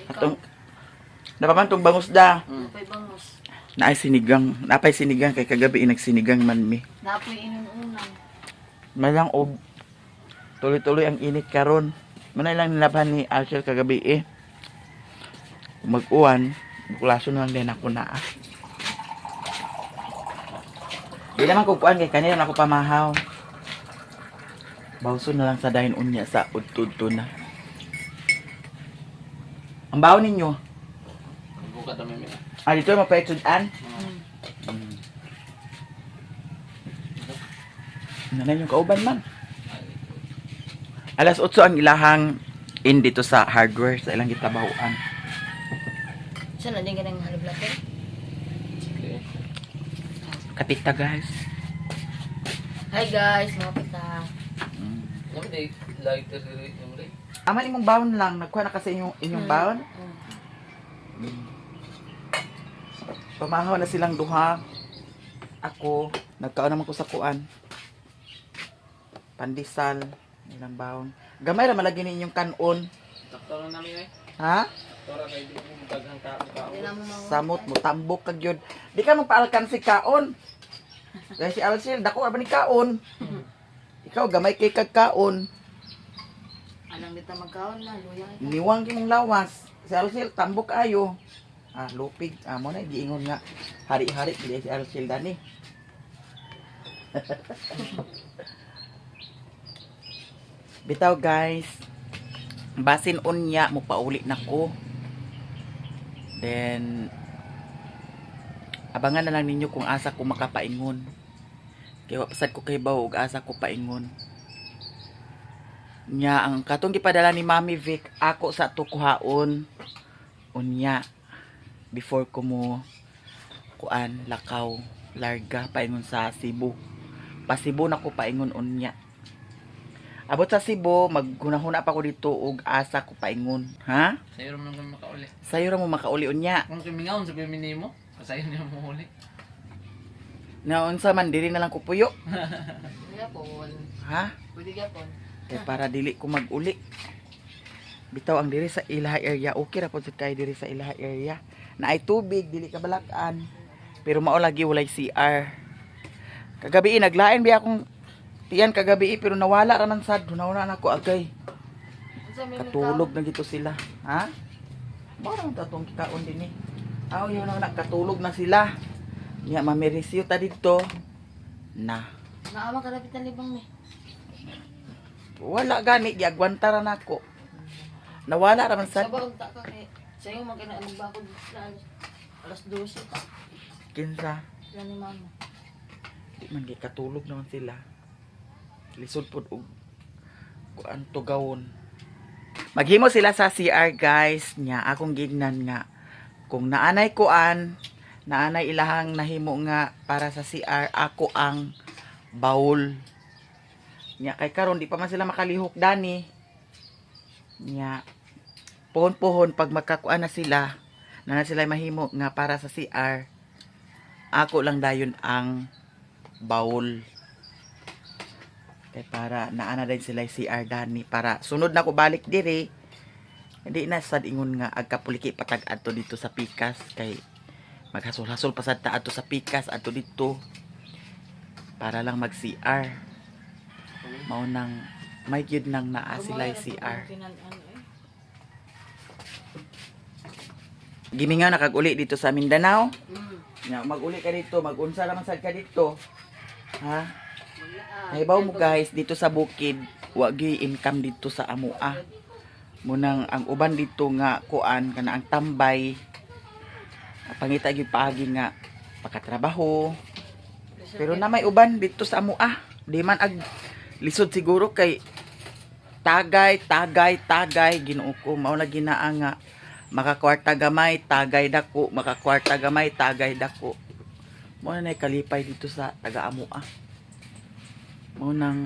Atong napaman tong bangus da. Napoy bangus. Naay sinigang, napay sinigang kay kagabi nagsinigang man mi. Napoy inununang. Malang og tuloy-tuloy ang init karon. Manay lang nilabhan ni Alcel kagabi eh. Mag-uwan, bukulaso na lang din ako na. Ah. Di naman ko kuan kay kanina na ako pamahaw. Bawso na lang sa dahin unya sa udtud na. Ang baon ninyo. Buka dami mi. Ah, dito mapahitsudan. Nanay yung kauban man. Alas 8 ang ilahang in dito sa hardware sa ilang gitabahuan. Saan na din ka ng halablater? Okay. Kapita guys. Hi guys, mga pita. Ano di lighter diri yung rin? Aman imong baon lang nagkuha na kasi inyong inyong baon. Pamahaw na silang duha. Ako, nagkaon naman ko sa kuan. Pandesal, ilang baon. Gamay ra malagi ninyong kanon. Takto na namin eh. Ha? Takto ra kay di mo daghang kaon kaon. Di na mo mawa. Samot mo tambok kag yun. Di ka magpaalkan si kaon. Kaya si Alcel, dako ra ba ni kaon? Ikaw gamay kay kag kaon. Anang dita magkaon na, luya. Niwang kimong lawas. Si Alcel tambok ayo. Ah, lupig. Ah, mo na giingon nga hari-hari dili si Alcel dani. Bitaw guys. Basin unya mo pauli na ko. Then abangan na lang ninyo kung asa ko makapaingon. Kay wa pasad ko kay baw og asa ko paingon. Nya ang katong gipadala ni Mami Vic ako sa tukuhaon unya before ko mo kuan lakaw larga paingon sa Cebu. Pa Cebu na ko paingon unya. Abot sa Cebu, maggunahuna pa ko dito og asa ko paingon, ha? Sayo ra man kami makauli. Sayo ra mo makauli unya. Kung kimingaon sa minimo, sayo niya mo uli. Naunsa man diri na lang ko puyo, Gapon. ha? Pwede gapon. Kay para dili ko maguli. Bitaw ang diri sa Ilaha area, okay ra pod sad kay diri sa Ilaha area. Naay tubig, dili ka balakan. Pero mao lagi walay CR. Kagabi naglain biya akong tiyan kagabi pero nawala ra man sad, nawala na ako agay. Unsa may Katulog na gito sila, ha? Mao ra man tatong kikaon dinhi. Aw, yun na katulog na sila. Nya mamirisyo ta didto. Na. Naama ka dapat libang ni. Wala gani giagwanta ra nako. Nawala ra man sad. Sa unta ka kay sa'yo magana magbakod na alas 12. Kinsa? Sila ni mama. Di man gay katulog naman sila. Lisod pod og kuan tugawon. Maghimo sila sa CR, guys, nya akong gignan nga kung naanay kuan, naanay ilahang nahimo nga para sa CR, ako ang baul. Nya kay karon di pa man sila makalihok dani. Nya pohon-pohon pag magkakuan na sila, na sila mahimo nga para sa CR, ako lang dayon ang baul. Kay para naana din sila yung CR dani para sunod na ko balik diri. Hindi na sad ingon nga agkapuliki patag adto dito sa pikas kay maghasol-hasol pa sad ta adto sa pikas adto dito para lang mag CR. Mao nang may gyud nang naa sila yung CR. Ano eh. Gimingaw na kag uli dito sa Mindanao. Mm. Nya mag-uli ka dito, mag-unsa ra man sad ka dito. Ha? Wala, ah. Nahibaw mo guys, dito sa bukid, wa gyud income dito sa amoa. Munang ang uban dito nga kuan kana ang tambay. Pangita gyud paagi nga pakatrabaho. Pero na may uban dito sa amoa. Di man ag lisod siguro kay tagay, tagay, tagay Ginoo ko mao na ginaa nga makakwarta gamay, tagay dako, makakwarta gamay, tagay dako. Mao na nay kalipay dito sa taga amoa. Mao nang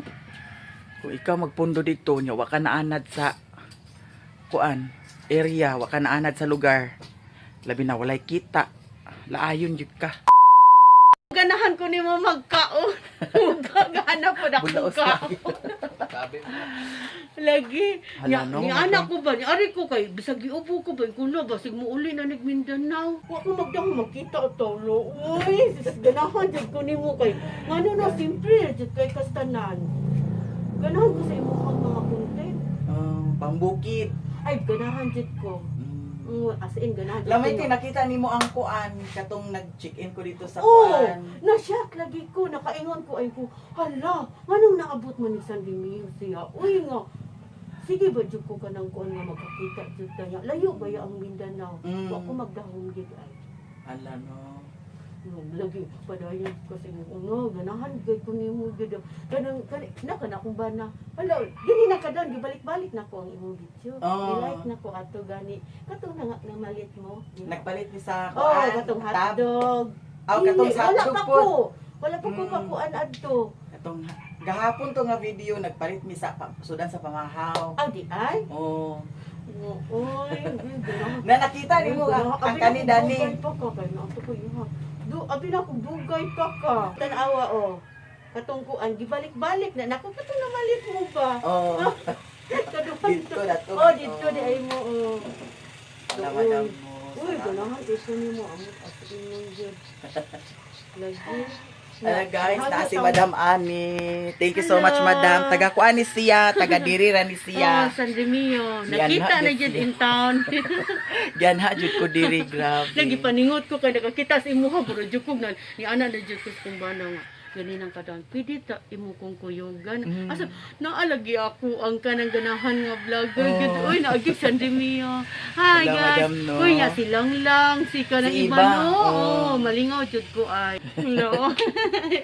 kung ikaw magpundo dito nya wa ka naanad sa kuan area, wa ka naanad sa lugar. Labi na walay kita. Laayon jud ka. Ganahan ko nimo magkaon. Gana po na akong Bulaos kaon. Sabi mo. Lagi. Hala, Nya, no, ni anak ko ba, ni ari ko kay bisag giubo ko ba kuno basig muuli na nig Mindanao. Wa ko magdahom makita ato lo. Uy, sus, ganahan jud ko nimo kay ngano na simple jud kay kastanan. Ganahan ko sa imong mga content. Pambukid. Ay, ganahan jud ko. As in ganahan jud Lamay ko. kay nakita nimo ang kuan katong nag-check-in ko dito sa Oo, kuan. na-shock lagi ko, nakaingon ko ay ko, hala, nganong naabot man ni San Remio siya? Uy nga, sige ba jud ko kanang kuan nga magkakita jud ta niya. Layo ba ya ang Mindanao? Wa ko magdahom gid ay. Hala no. No, lagi padayon kasi mo no, ganahan gid ko nimo gid. Kanang kani na kana akong bana. Hala, dili na kadon gibalik-balik na ko ang imong video. Oo. I-like na ko ato gani. Katong na namalit mo. Di ba? Nagpalit ni sa Oh, kuan. katong tab. hotdog. Aw katong Hindi, sa wala hotdog pa pod. ko. Wala pa ko pakuan adto. Katong gahapon to nga video nagpalit mi sa sudan sa pamahaw. Aw di ay. Oh. Oy, ganahan. Na nakita nimo ang kani dani. Dugay pa ka kay naa ko iha. Du abi na ko dugay pa ka. Tan-awa oh. Katong kuan gibalik-balik na nako katong namalit mo ba? Oh. Kaduhan Dito na to. Oh, dito di ay mo oh. Wala, madam mo. Uy, ganahan kay nimo amot as in mong jud. Lagi. Hello guys, na si Madam Ani. Thank you so much, Hello. Madam. Taga kuan ni siya, taga diri ra ni Oh, siya. San Remio. Yan, Nakita ha, na jud jud siya. in town. Yan ha jud ko diri, grabe. Lagi paningot ko kay nakakita sa imuha bro jud ko na ni ana na jud ko sa kumbana nga gani nang kadaan pwede ta imo kong kuyugan asa naalagi ako ang kanang ganahan nga vlogger Oh. gud oy naagi San Remio. Hi Hello, guys. madam, no? Uy nga silang lang si kanang Si iba, iba, no oh. oh. Malingaw jud ko ay no.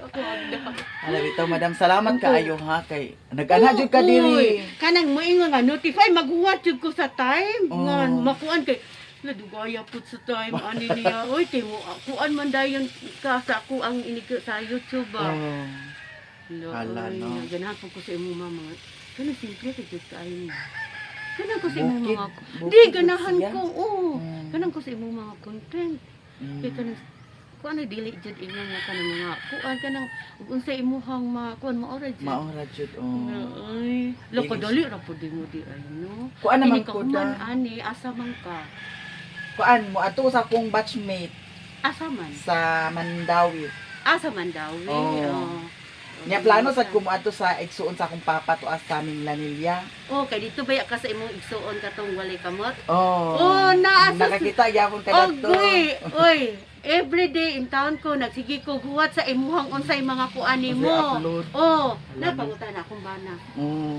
Ako agda. Alam ito, Madam, salamat kaayo ha kay nag-ana jud ka Uy, diri. Kanang moingon nga notify maghuwat jud ko sa time. Oh. Nga makuan kay ladugaya pud sa time ani niya. Oy kay mo kuan man dayon ka sa ako ang inig sa YouTube ba. Oh. Lo, Hala, oy, no. Ganahan po ko sa imo mama. Kanang simple ka jud kaayo ni. Kanang ko sa imong Bukid, mga bukid Di jud ganahan siya. ko. Oo. Kanang ko sa imong mga content. Kay kanang kuan na dili jud ingon nga kanang mga kuan kanang ug unsa imuhang ma kuan maora jud. Maora jud oh. Ay, loko dali ra pud mo di ay no. Kuan naman Ini ko ka da. human ani asa man ka? Kuan mo ato sa akong batchmate Asa man? sa Mandawi. Asa man daw eh. Oo. Oh. Nya plano sad ko moadto sa igsuon sa akong papa to sa aming Lanilya. Oh, kay dito ba ka sa imong igsuon katong walay kamot? Oh. Oh, naa sa Nakakita gyapon ka Oh, dadto. goy. Oy, Every day in town ko nagsige ko huwat sa imuhang unsay mga kuan nimo. Unsay upload. Oh, napangutan na akong bana.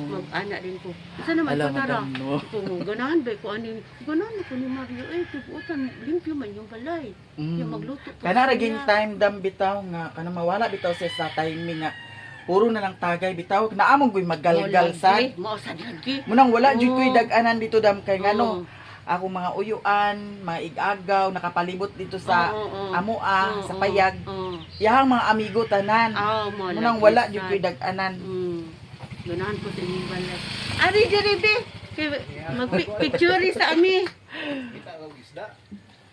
Mag-ana din ko. Isa naman Ala, ko tara. madam, no. Kung ganahan ba ko ani, ganahan ko ni Mario eh tibuotan limpyo man yung balay. Yung magluto po Kana siya. ra ging time dam bitaw nga kana mawala bitaw siya sa timing nga puro na lang tagay bitaw naamong goy maggalgal Wala, sad. eh. Mao sad lagi. Munang wala jud ko'y Oo. dag-anan dito dam kay ngano Oo. ako mga uyuan, mga igagaw nakapalibot dito sa Oo, oo. amoa, Oo, sa payag. oo. Yahang mga amigo tanan. Ah, mo Munang lagi wala sad. jud ko'y dag-anan. Ganahan ko sa inyong balay. Ari diri be. Kay magpicture sa ami.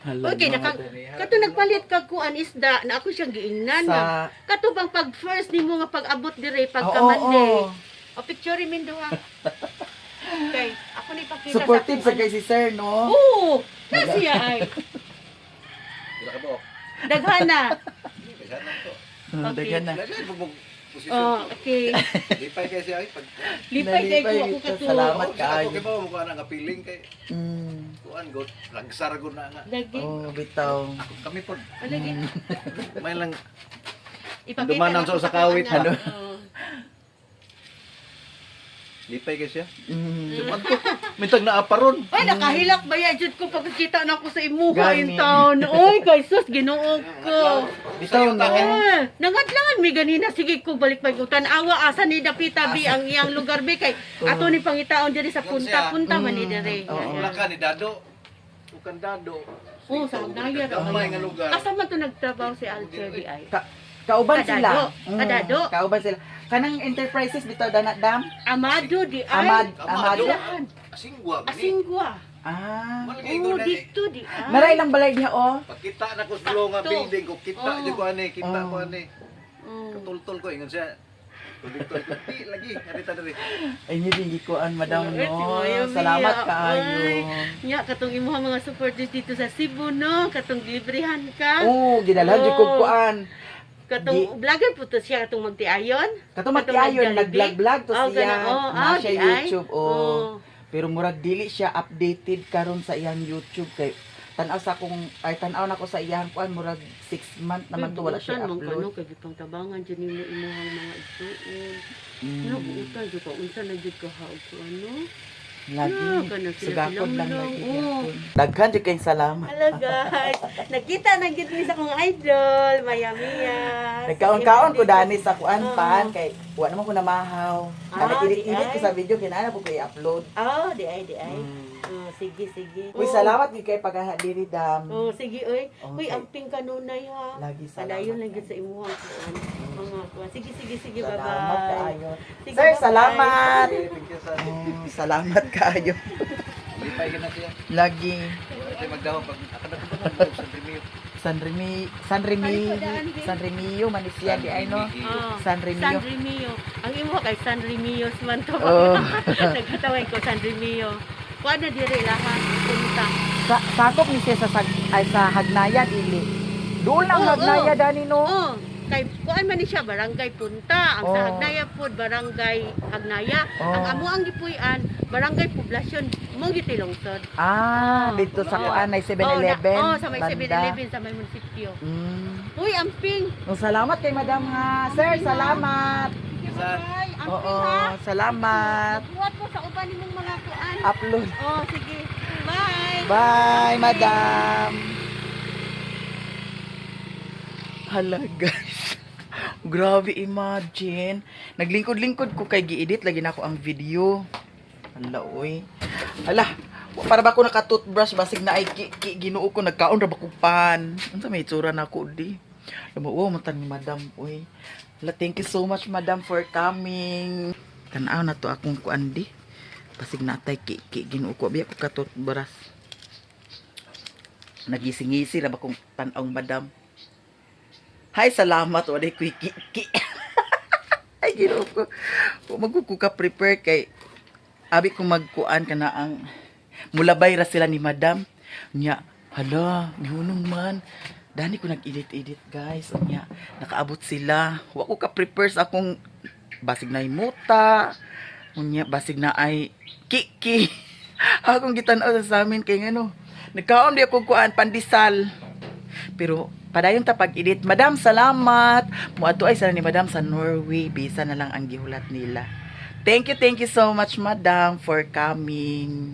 Okay, naka, kato nagpalit kag kuan isda na ako siyang giingnan Sa na. Kato bang pag first nimo nga pag-abot dire pagka Oo, Monday. oo. O picture min duha. Okay, ako ni pakita Supportive sa kuan. kay si sir, no? Oo, na siya ay. Pila ka buok? Daghan na. Daghan lang to. Oh, daghan na. Daghan po mong posisyon. Oh, okay. Lipay kay siya ay pag Lipay kay ko Nalipay ako ito. kato. Salamat Oo, sa kaayo. Ako kay ba mo kuan nga feeling kay kuan god lagsar gud na nga. Lagi. Oh, bitaw. Kami pod Oh, lagi. may lang Ipakita Dumanan na sa kawit. kuan na. Ano? Oo. Lipay kay siya. Mintag naa pa ron. Ay, nakahilak ba yan? Jud ko pagkakita na ako sa imuha Gani. in town. Oy, kay sus, ginoo ko. Bitaw, no? Ah, nangadlangan mi ganina sige ko balik pag awa asa ni dapita bi ang iyang lugar bi kay ato ni pangitaon diri sa punta punta man ni diri. Oo. Wala ka ni Dado. Ukan Dado. Oh, sa Hagnaya ra Gamay nga lugar. Asa man to nagtrabaho si Alcher di ay? Kauban Kadado. sila. Kadado. Kauban sila. Kanang enterprises bitaw dana dam. Amado di ay. Amad, Amado. Ilahan. Asingwa man ni. Asingwa. Ah. Malagay Oh, ko na ni. dito di ay. Naray lang balay diha oh. Pagkita na ko sa nga Sakto. building ko kita Oo. jud ko ani, kita Oo. ko ani. Oh. Katultol ko ingon siya. Tultol ko di lagi karita diri. Ay, hindi ko an madam Ay, si no. Maya Mia. Salamat kaayo. Ay. Nya katong imuha mga supporters dito sa Cebu no, katong librihan ka. Oh, gidalhan jud kog Oo. kuan. Katong vlogger po to siya katong magtiayon. Katong magtiayon nag-vlog-vlog to Oh, siya. kana, oh, Na ah, siya di ay. YouTube oh. Oh. Pero murag dili siya updated karon sa iyang YouTube kay tan-aw sa akong ay tan-aw na ko sa iyang kuan murag 6 month naman to wala siya Buutan man upload. kano kay gipangtabangan jud nimo imuhang mga igsuon. Ano buutan jud ka unsa na jud ka haog ko ano? Lagi. Ah, kana sila Sugakod lang silang lagi. lang. Oo. gyapon. Daghan jud kayong salamat. Hello guys. Nakita na gyud mi sa akong idol, Maya Mia. Nagkaon-kaon ko dani sa kuan Oo. pan kay wa naman ko namahaw. Ah, Nag-edit-edit di ko ay. sa video kinahanglan po ko i-upload. Oh, di ay, di ay. Oh, sige, sige. Uy, salamat gyud kay paghaha diri dam. Oh, sige oy. Uy, Okay. amping kanunay ha. Lagi salamat. Padayon lang gyud sa imuhang kuan. Mga kuan. Sige, sige, sige, Salamat bye-bye. kaayo. Sige, Sir, bye-bye. salamat. Thank you sa Oh, salamat kaayo. Lipay ka na siya. Lagi. Wala tayo magdahon pag akada ko sa Remio. San Remi, San Remi, San Remio, Manisia di ay no. Oh. San San Remio. Remio. Ang imo kay San Remios man to. Oh. Nagkatawag ko San Remio. Kuan na dire lahat punta. Sa, sakop ni siya sa, ay, sa Hagnaya dili. Doon lang Oo, Hagnaya oo. dani no. Oh, kay kuan man ni siya barangay Punta. Ang sa Oh. Hagnaya pod barangay Hagnaya. Oh. Ang amo ang gipuy-an barangay Poblacion mo gitilungsod. Ah, Oh. dito sa Oo. kuan ay 7-Eleven. Oh, na, oh, sa may banda. 7-Eleven sa may munisipyo. Uy, amping. Oh, salamat kay madam ha. Sir, salamat. Bye. Amping Oo, ha. salamat. Magbuhat mo sa uban nimong mga kuan. Upload. Oh, sige. Bye. Bye, madam. Hala, guys. Grabe, imagine. Naglingkod-lingkod ko kay gi-edit. Lagi na ako ang video. Hala, oy. Hala, para ba ko naka-toothbrush? Basig na ay ki, ki, ginoo ko. Nagkaon ra ba ko pan? Unsa may itsura na ako, di? Lamo, oh, matan ni madam, oy. Hala, thank you so much, madam, for coming. Tanaw na to akong kuan, di. Basig na atay ki, ki, ginoo ko. Biya ko ka-toothbrush. Nagising-ngisi ra ba kong tan-awng madam. Hay, salamat. Wala ko'y ki-ki. Ay, ginoo ko. Magkuku ka prepare kay abi ko magkuan ka na ang mulabay ra sila ni madam. Nya, hala, gihunong man. Dani ko nag-edit-edit, guys. Nya, nakaabot sila. Wa ko ka prepare sa akong basig na muta. Unya, basig na ay kiki. Akong gitan-aw sa amin kay ngano. Nagkaon di ako kuan pandesal. Pero padayon ta pag-edit. Madam, salamat. Muadto ay sila ni Madam sa Norway. Bisa na lang ang gihulat nila. Thank you so much, Madam, for coming.